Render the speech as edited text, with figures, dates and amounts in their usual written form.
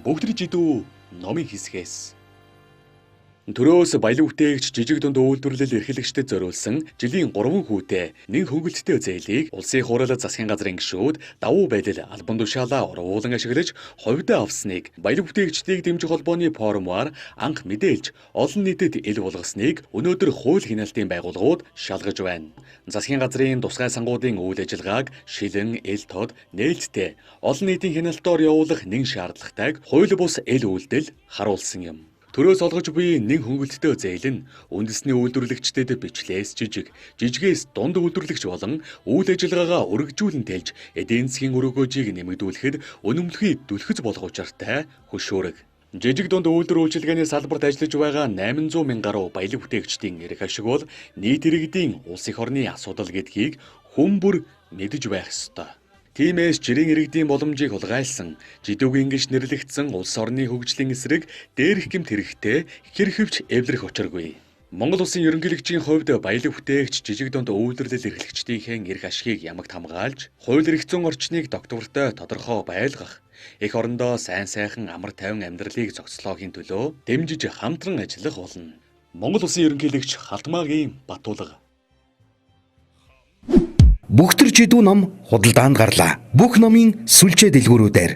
Бүгд жидүү номын хэсгээс. Төрөөс баялаг бүтээгч жижиг дунд үйлдвэрлэл эрхлэгчдэд зориулсан жилийн 3 хүүтэй нэг хөнгөлөлттэй зээлийг улсын хурал засгийн газрын гишүүд давуу байдал албан тушаалаа урвуулан ашиглаж хувьдаа авсныг баялаг бүтээгчдийг дэмжих холбооны форумаар анх мэдээлж олон нийтэд ил болгосныг өнөөдөр хууль хяналтын байгууллагууд шалгаж байна. Засгийн газрын тусгай сангуудын үйл ажиллагааг шилэн, эл тод, нээлттэй олон нийтийн хяналтоор явуулах нэн шаардлагатайг хууль бус эл үйлдэл харуулсан юм. Төрөөс олгож буй нэг хөнгөлөлттэй зээл нь үндэсний үйлдвэрлэгчдэд бичлээс жижиг, жижигээс дунд үйлдвэрлэгч болон үйл ажиллагаагаа өргөжүүлэн тэлж эдийн засгийн өрөөгөөжийг нэмэгдүүлэхэд үнэмлэхий түлхэц болох учиртай хөшүүрэг. Жижиг дунд үйлдвэр үйлчилгээний салбарт ажиллаж байгаа 800 мянган гаруй баялаг бүтээгчдийн эрх ашиг бол нийт иргэдийн улс эх орны асуудал гэдгийг хүн бүр мэдэж байх ёстой. Тиймээс жирийн иргэдийн боломжийг хулгайлсан, жидүүгийн гэж нэрлэгдсэн улс орны хөгжлийн эсрэг дээрх гэмт хэрэгтэй хэр хэвч эвлэрэх учиргүй. Монгол улсын ерөнхийлөгчийн хувьд баялаг бүтээгч жижиг дунд үйлдвэрлэл эрхлэгчдийнхээ эрх ашигыг ямагт хамгаалж, хууль эрх зүйн орчныг тогтвортой тодорхой байлгах, эх орондоо сайн сайхан амар тайван амьдралыг зохицлоохын төлөө дэмжиж хамтран ажиллах болно. Монгол улсын ерөнхийлөгч Халтмаагийн Батулга. Бүх төр жидүү ном худалдаанд гарлаа. Бүх номын сүлжээ дэлгүүрүүдээр.